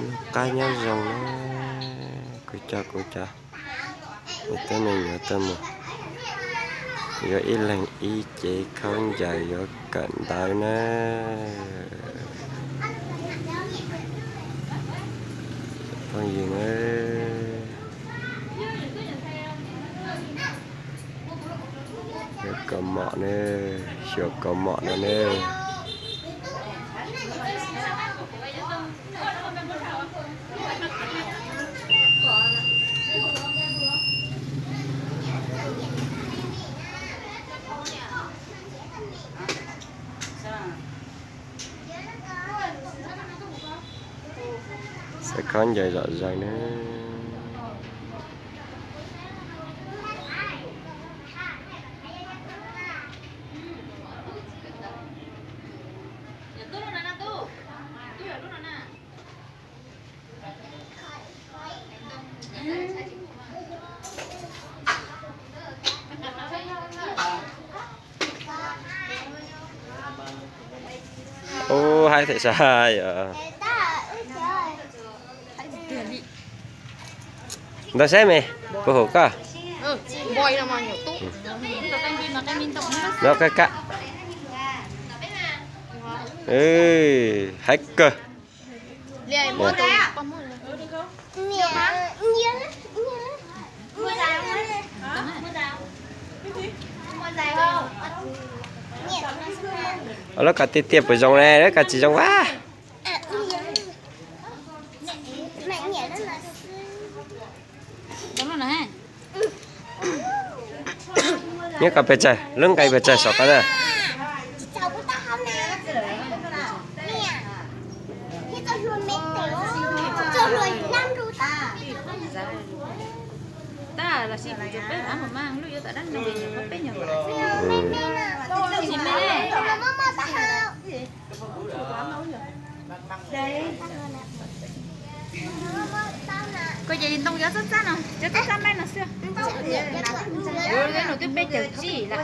Noj qab nyob zoo na, kuv coj kuv cov me tub me nyuam tuaj mus yuav ib leeg ib cev khaub ncaws yuav kawm ntawv na. Phooj ywg na, yuav kaus mom na, xyuas kaus mom no na. Xav khaub ncaws zom zaws na. Ub, haib tiag sav os. Ntawd saib me, puas haum koj? Nov kab kab. Haib kawg. Lub koj tiaj tiaj puas zoo ne, lub koj tsis zoo a. Nyob koj pes tsawg, lub nqe pes tsawg saum qab na. Tab sis kuv cov peb mam mus mas lub yuav tom dab no peb nyuag. Koj ces ntoo cov txab txab no, cov txab txab npaib no xwb. Yuav nws twb peb caug tsib lawm.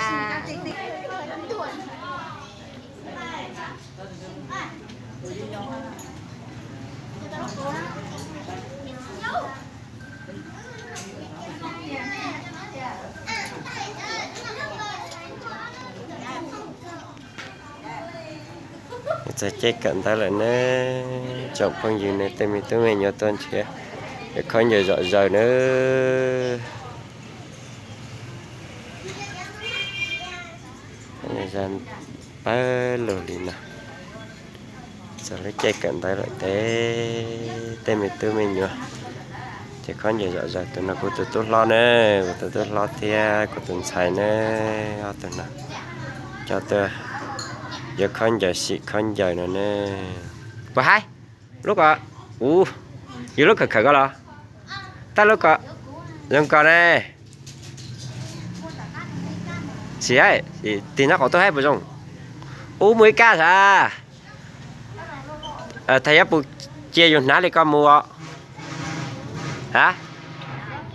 Txog caij kawm ntawv lawm na, tsoom phooj ywg na, tej me tub me nyuam tuaj nrhiav yuav khaub ncaws zom zaws na. Pawg lug li no, txog lub caij kawm ntawv lawm ces tej me tub me nyuam ces khaub ncaws zom zaws. Tus no kuv tus tub hlob na, kuv tus tub hlob thiab kuv tus ntxhais na, ob tug no coj tuaj yuav khaub ncaws sim khaub ncaws no ne. Puas haib? Lub ko, u, yog lub khawm khawm ko los? Tab lub ko zoo ko ne. Sim, tig nyob qaum tuaj haib puas zoo? Ub, muaj ib kab sav. Thaj yov puas cia yus hnav li ko mus os? Ha,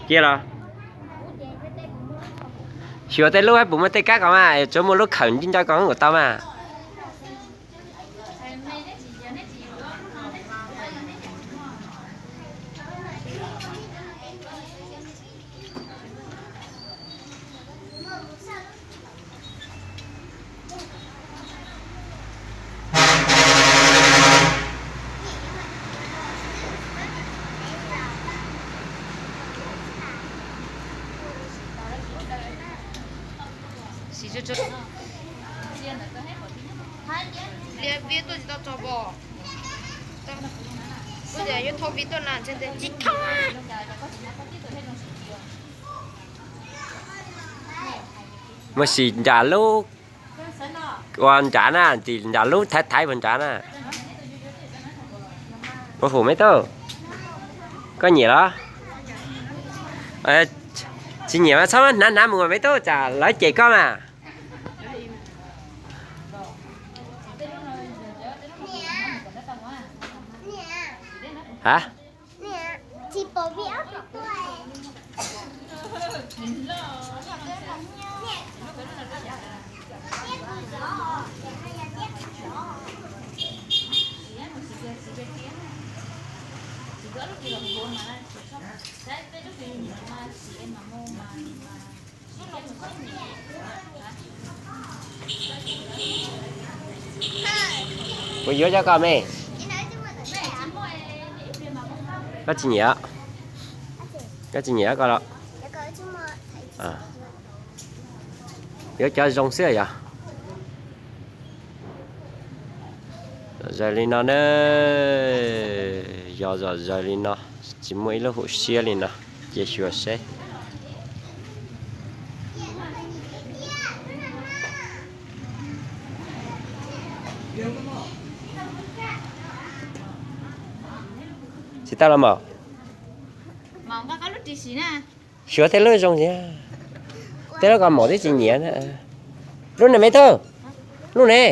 cia los? Xyuas tej lub haib puas muaj tej kab ko mas, tsuas muaj lub khawm ncib nco ko ua tau mas. Liab vib tuaj tsis tau txog pom. Kuv tias yuav thauj vib tuaj na, tsis thauj. Muab sim nram lub, ua nrad na, sim nram lub thaiv thaiv puag nrad na. Ua huv me tub, koj nyiam los? Tsis nyiam mas txhob hnav hnav mus me tub, tsam lawv cem koj mas. Ha, Kuv yuav cov ko me. Koj tsis nyiam, koj tsis nyiam koj los. Yuav cov zoo xwb yog. Zom zaws li no na, yog zom zaws li no, tsis muaj ib lub hauv siab li no, cia xyuas seb. Tsis tau los mas. Xyuas tej lub zoo thiab. Tej lub ko maum twb tsis nyiam na. Lub ne me tub, lub ne,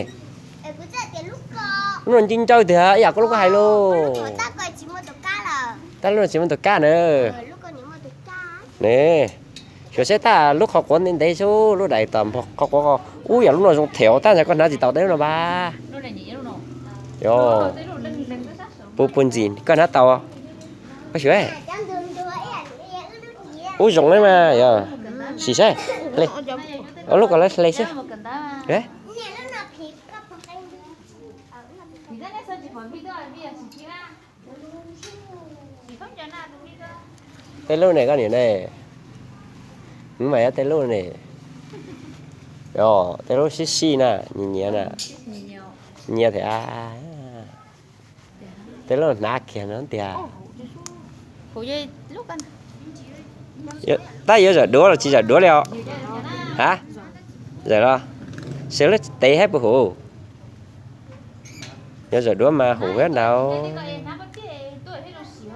lub no nci ncawg tiag ib yam koj lub koj hais lauj. Tab lub no tsis muaj tus kab na. Ne, xyuas seb tab lub qhov quav ntev ntev xwb, lub daim tom qhov quav ub yam lub no zoo them tab ntshai koj hnav tsis tau tej lub no npab. Yog, puag puag ntxim koj hnav tau. Koj xyuas, ub zoo li mas yog, sim saib, hle, lub ko lawv hle xwb. Tej lub ne koj niam ne, mas yog tej lub ne, yog tej lub sib sib na, nyias nyias na, nyias thiab. Tej lub hnav kiag no tiag. Tab yuav zawm duab los tsis zawm duab li os? Ha, zawm los, sawv lub tev haib puas huv? Yuav zawm duab mas huv thiab ntag.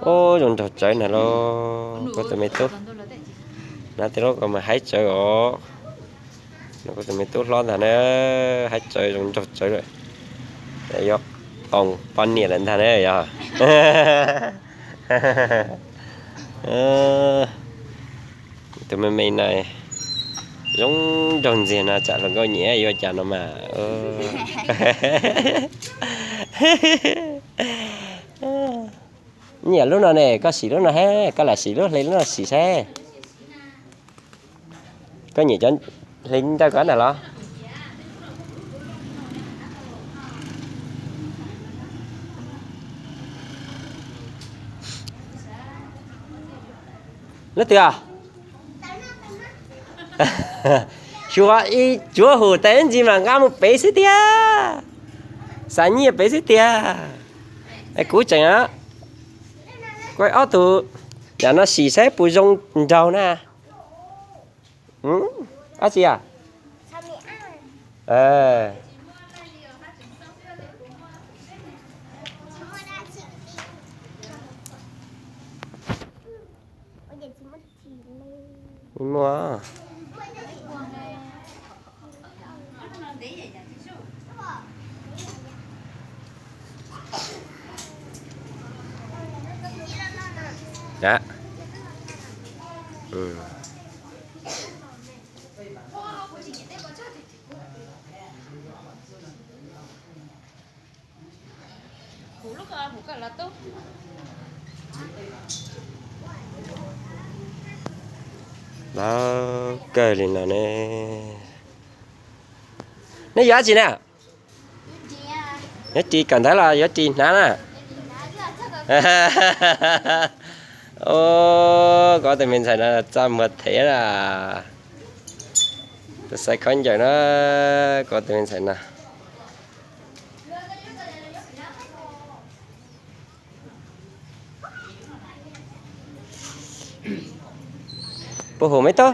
Ub, zoo nraug tsawv na los, kuv tus me tub. Hnav tej lub ko mas haib tsawv os. No kuv tus me tub hlob ntag na, haib tsawv zoo nraug tsawv lawm. Yuav qoos poj niam lawm ntag na yog. Tus me me no zoo nraug ntxiag no tsam hluas nkauj nyiam yuav cas no mas. Nyiam lub no ne, koj sim lub no he, koj lam sim lub hle lub no sim saib. Koj nyiam cov hle ntawm ko ntag los? Lub twg os? Xyuas ib tsuav hum tais ib ntsis mas nqa mus pem xwb tiag, xav nyiaj pem xwb tiag. Es kuv tseem, kuv ob tug, yam no sim saib puas zoo nraug na. Dab tsi a? Muaj. Lawv kawg li no ne. Neb yuav dab tsi na? Yuav ris kawm ntawv los yuav ris hnav na? Ub, koj tus me ntxhais no txaj muag thev na. Tus xaiv khaub ncaws na, koj tus me ntxhais no. Puas hum me tub?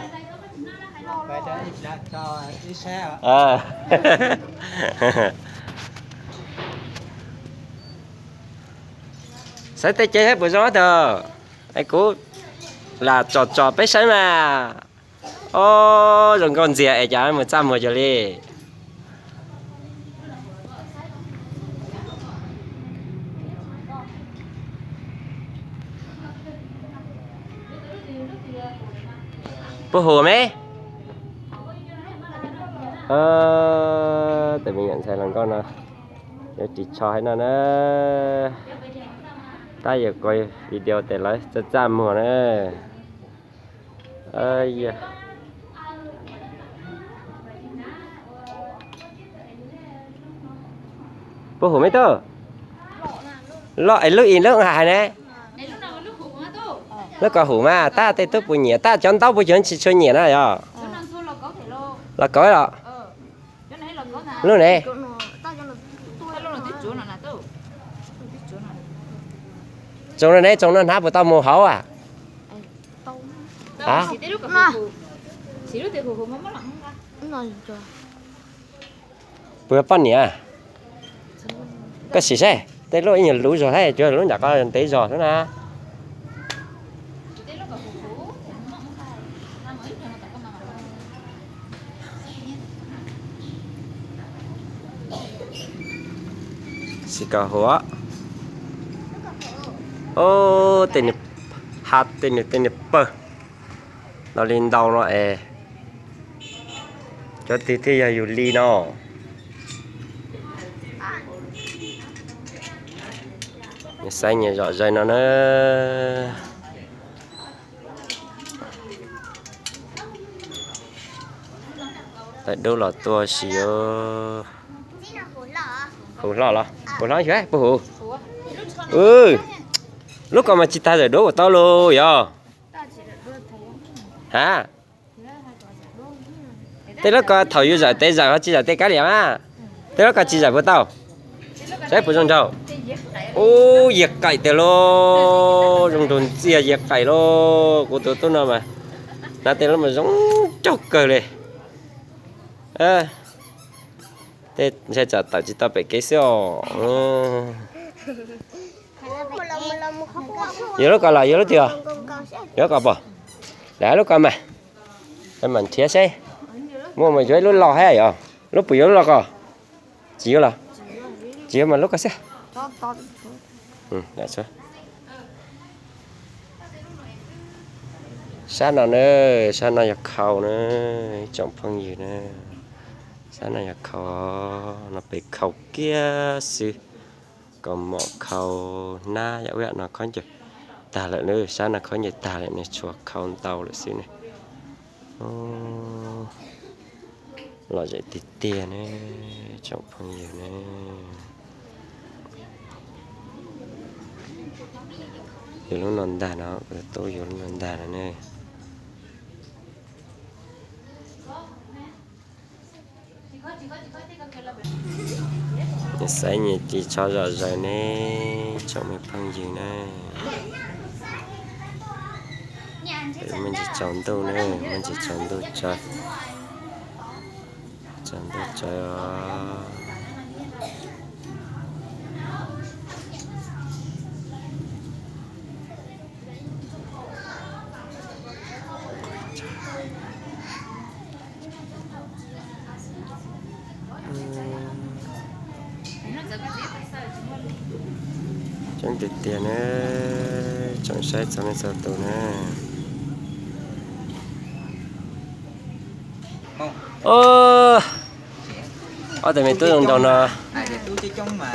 Saib tej cev saib puas zoo tag. Es kuv lam tsom tsom peb saib mas. Ob, zoo nkauj ntxiag es cas mus txaj muag cuag li. Puas hum me? Tus me nyuam ntxhais hluas nkauj no yuav ris tsho hais no na. Tab yog koj video tes lawv txaj txaj muag na. Puas hum me tub? Loj es lub i lub hais ne. Lub ko hum mas tab tej tub puas nyiam, tab cov ntaub puas cov tsis tshua nyiam na yog? Los kauv los. Lub ne? Tsoom no ne, tsoom no hnav puas tau mus hauv a? Puas yog poj niam? Koj sim saib tej lub ib nyuag luv zog thiab, tsuas lub nram ko ntev zog xwb na. Xi ka huav. Tej nws ha tej nws tej nws pawg no li ntau no es cov twg thiaj yog yus li no. Nws xaiv nyias zom zaws no na. Tawm dub los tuaj si. Huv hlo los? Huv hlo xyov puas huv. Lub ko mas tsis tas zawm duab kuv tau los yog? Ha, tej lub ko thaum yus zawm tes zawm ho tsis zawm tes kav liam mas. Tej lub ko tsis zawm puas tau? Saib puas zoo nraug. Ub, yiag qaim tiag lauj, zoo nraug ntxiag yiag qaim lauj. Kuv tus tub no mas hnav tej lub mas zoo nraug kawg li. Tej ntshai tsam tawm tsis tau pem kev xwb os. Yuav lub ko los yuav lub twg os? Yuav lub ko pom. Lam lub ko mas, mam nrhiav seb. Muaj mus yuav ib lub loj thiab yog? Lub puas yuav lub loj ko? Tsis yuav los? Tsis yuav mas lub ko xwb. Sab no na, sab no yog khau na, ib tsoom phooj ywg na. Sab no yog khau, no pem khau kiag xwb. Kaus mom khau hnab yam ub yam no khaub ncaws tag lawm na, sab no khaub ncaws tag lawm ne, tshuav khau ntau lawm xwb ne. Lom zem tiag tiag ne, tsoom phooj ywg ne. Yuav lub no ntag no, kuv tus tub yuav lub no ntag no ne. Xaiv nyias ris tsho zom zaws ne, tsoom me phooj ywg na. Me ntsis tsaus ntuj na, me ntsis tsaus ntuj tsawv. Tsaus ntuj tsawv os. Coob tiag tiag na, tsoom saib txhua leej txhua tus na. Ob tug me tub zoo nraug no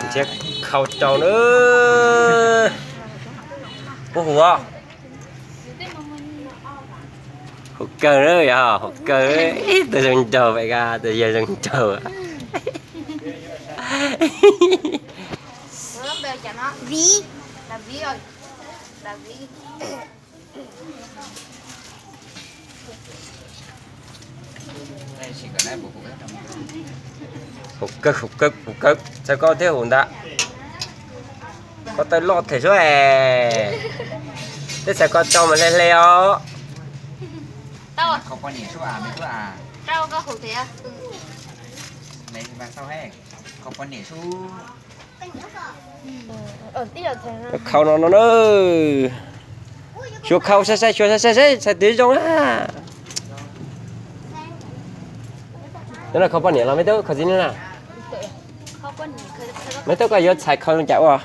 nrhiav khau rau na. Puas huv os? Huv kawg na yog, huv kawg. Ib tug zoo nraug, pem tus yawg zoo nraug. Huv kawg, huv kawg, huv kawg, txhais ko thiab huv ntag. Ko taw loj them suab es, tej txhais ko rau mas hle hle os. Khau no no na. Xyuas khau sai sai, xyuas sai sai seb txhais twg zoo na. Nyob no khau poj niam los me tub, khau txiv neej na? Me tub, koj yuav txhais khau zoo cas ua?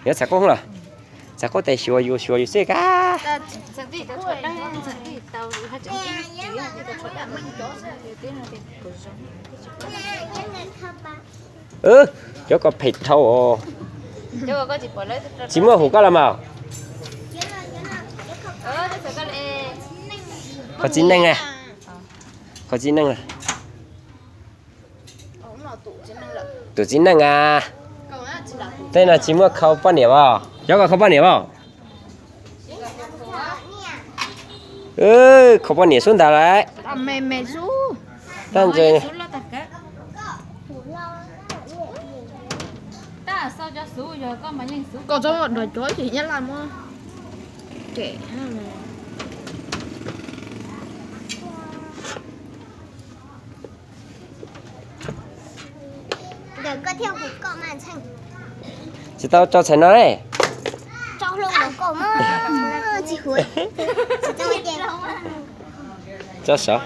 Yuav txhais qub los? Txhais qub tes xyuas yus, xyuas yus xwb kab. Cov ko phem dhau os. Tsis muaj hum koj los mas. Qhov txiv neej na. Qhov txiv neej na. Tus txiv neej a. Tej no tsis muaj khau poj niam as? Cov koj khau poj niam as? Khau poj niam xub ntawd lawm. Tab ntse. Kom tso nrog cov ces nyab laj muab kem. Nkawd koj thiaj hu koj mas Ntxhee. Tsis tau tso txhais no ne. Tso hlo rau koj mas tsis hu. Tsis tau ces tso sav.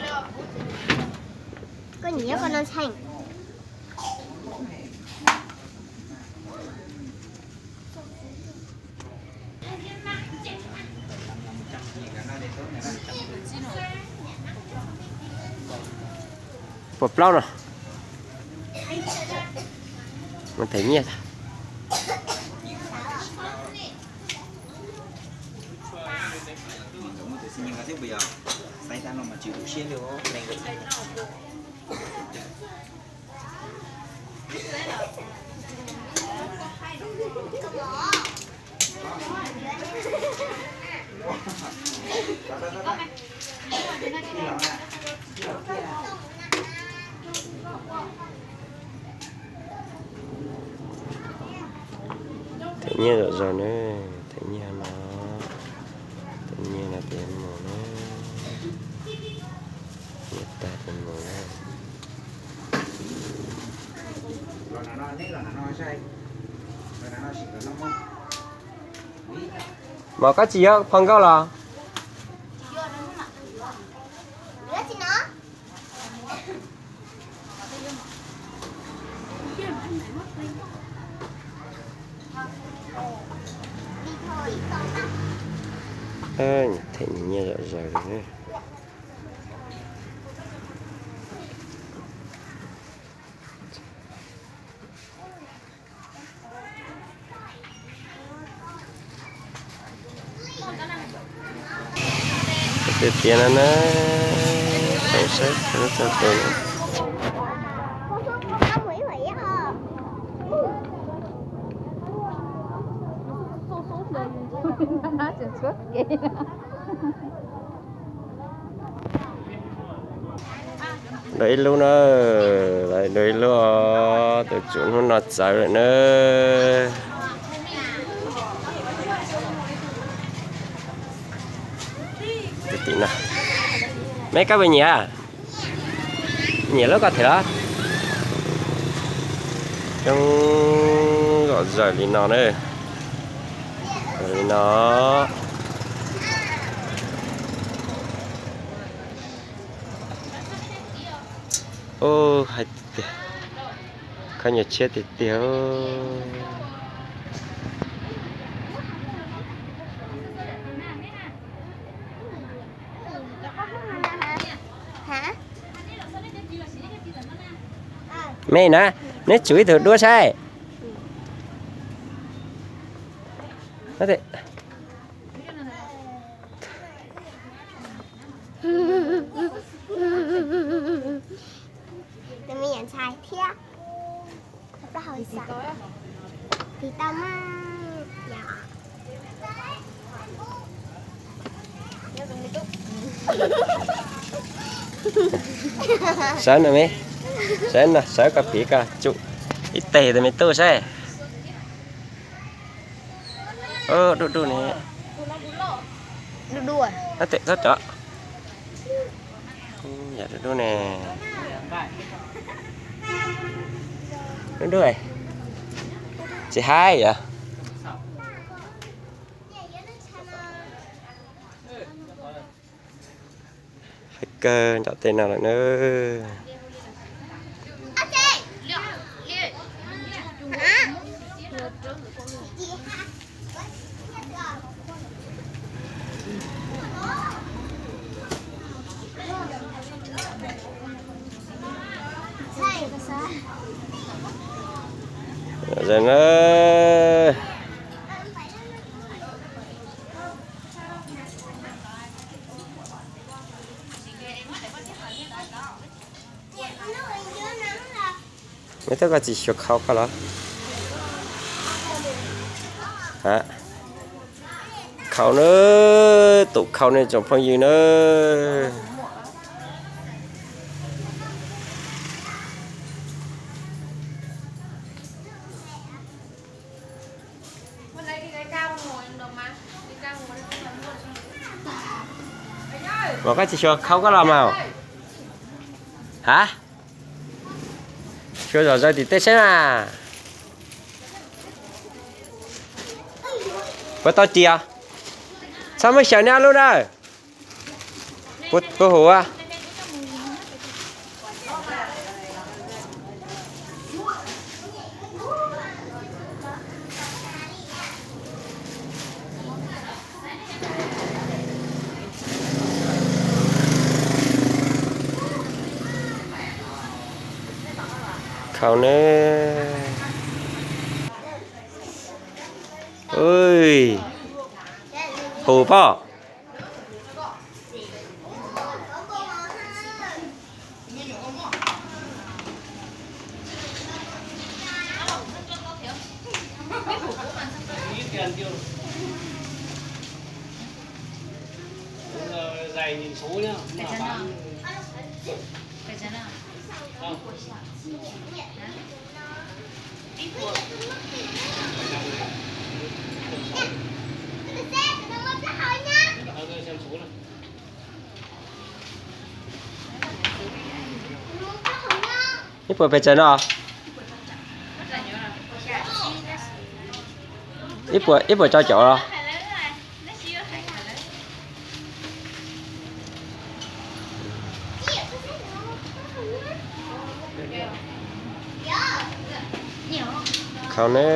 Koj nyiam koj no Ntxhee. Puas plaub no? Mus them nyiaj. Them nyiaj zom zaws na, them nyiaj no, them nyiaj no ces mus na, nyiaj tag ces mus na. Mas koj tsis yog phau nkauj los? Them nyiaj zom zaws li. Tiag tiag no na, saib txog tus. Dua ib lub na, dua ib lub os, tus tswv hnub no txawv lawm na. Tim no, me koj puas nyiam? Nyiam lub koj them los? Coob zom zaws li no na. Li no. Ub, hais tiag tiag, khaub ncaws tshiab tiag tiag. Me na, neb tsum ib tug duab saib. Tus me nyuam ntxhais thiab. Plaub hau xav tis tau mas yom. Sawv no me, sawv no, sawv koj piv koj tsum ib teg tus me tub saib. Dub dub ne. Dub dub. Tab tom txhob cov. Yog dub dub ne. Dub dub, tsis haib yom. Haib kawg, nram tej no lawm na. Zem na. Neb twb koj tsis xyuas khau koj los? Khau na, tus khau ne tsoom phooj ywg na. Mas koj tsis xyuas khau koj los mas? Ha? Xyuas zom zaws tim tej saib mas. Puas tau ris os? Txhob muab xyaw neb ob lub na. Puas huv? Khau ne. Huv pob. Ib puas pes tsawg no? Ib puas, ib puas rau caum los? Khau ne.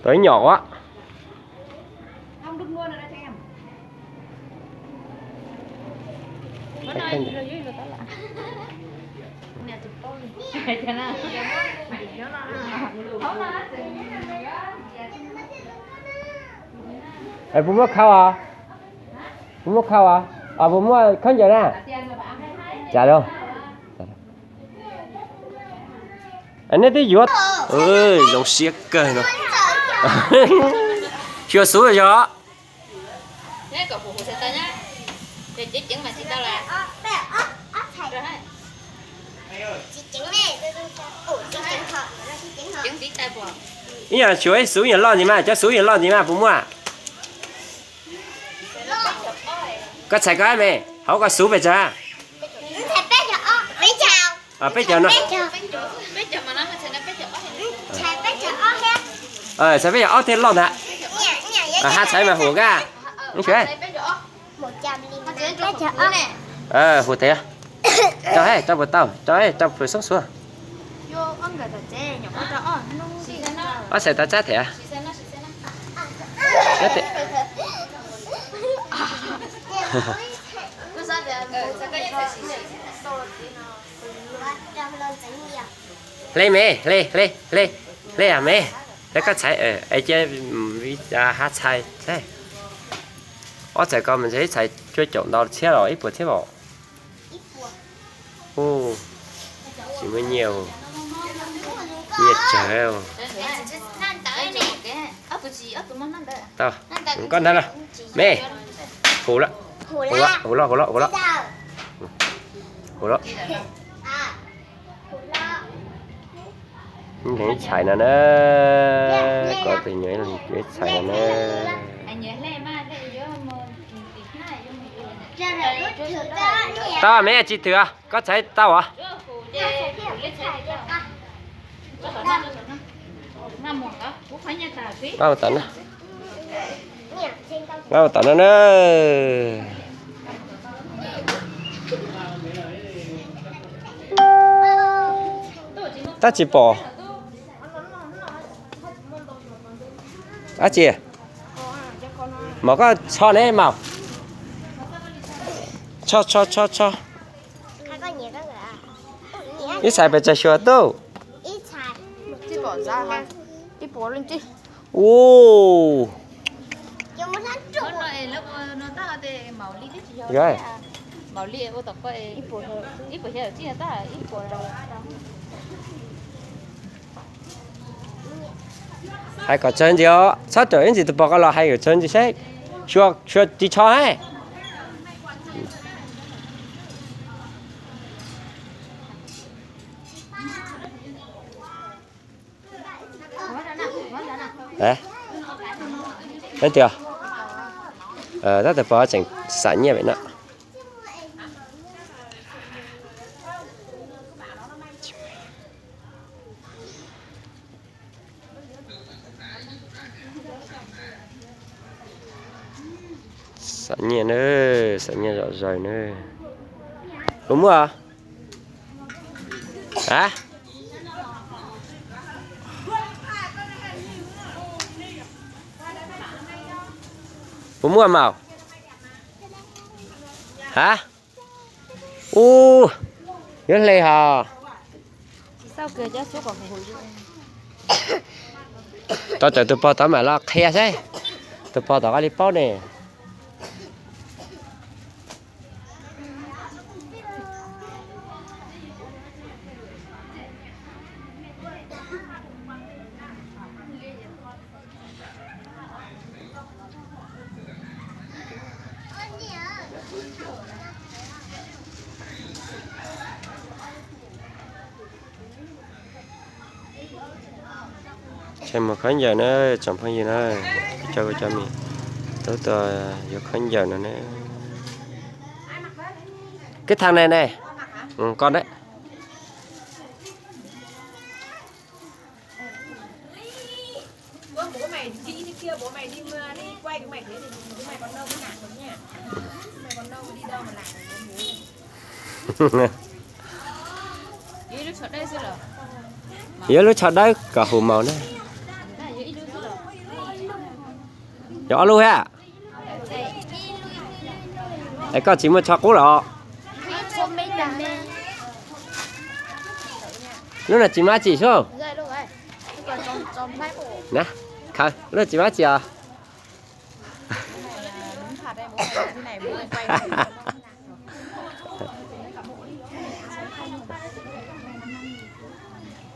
Tau ib nyom ua. Puas muaj khau os? Puas muaj khau os? Puas muaj khaub ncaws na? Cas lauj? Nej twb yuav zoo siab kawg no. Xyuas xub yog. Ib yam xyuas ib xub yam loj ntxiv mas, cov xub yam loj ntxiv mas puas muaj? Koj txhais koj me, hauv koj xub pes tsawg? Peb caug no. Txhais peb caug ob thiaj loj ntag. Hab txhais mas hum kab. Hum tiag. Tso, tso puas tau, tso, tso puas xoob xuav. Ob txhais tau tsab them. Hle me, hle, hle, hle, hle me, hle koj txhais, es cia hab txhais. Ob txhais ko mas ntshe ib txhais cuaj caum ntau txhiab los ib puas txhiab os. Tsis muaj nyiaj, nyiaj tsawg. Tau, koj ntag los me. Hum loj, hum loj, hum loj, hum loj. Ib txhais no na, koj tus nyuam ib txhais no na. Tau me, tsis thwm, koj txhais tau os. Nqa mus tom no, nqa mus tom no na. Tab tsis pom. Dab tsi? Mas koj tso ne mas. Tso, tso, tso, tso. Ib txhais pes tsawg xyuas tuj? Ua, hais kom tsawg ntxiv os, txhob rawm ib ntsis tus pog ko los hais kom tsawg ntxiv seb. Xyuas, xyuas tsis tso hais. Tias tab tus pog tseem xam nyiaj pem no. Xam nyiaj na, xam nyiaj zom zaws na. Puas muaj? A, puas muaj mas? Ha, ub, yuav hle hos. Tau, tawm tus pog tod mam los qhia saib, tus pog tod koj li paub ne. Tseem mus khaub ncaws na, tsoom phooj ywg na, cov, cov me tub tuaj yuav khaub ncaws no ne. Koj thaj ne ne, koj ne. Yuav lub tsho dawb kom hu maus na. Yog ob lub thiab. Es koj tsis muaj tsho qub los? Lub no tsis muaj dab tsi sub. Na, khaws lub tsis muaj dab tsi os.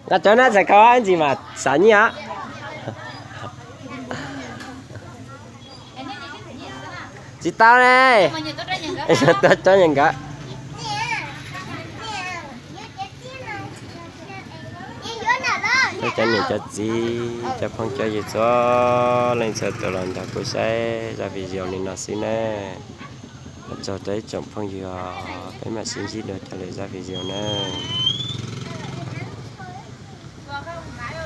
Nqa cov na, txhais ko ib ntsis mas xav nyiaj. Tsis tau ne. Tau cov niam nkawd. Cov niam cov txiv, cov phooj cov ywg txhua leej txhua tus los nrog kuv saib zaj video li no xwb na. Ua tsaug rau ib tsoom phooj ywg, peb mam sib ntsib dua rau lwm zaj video na.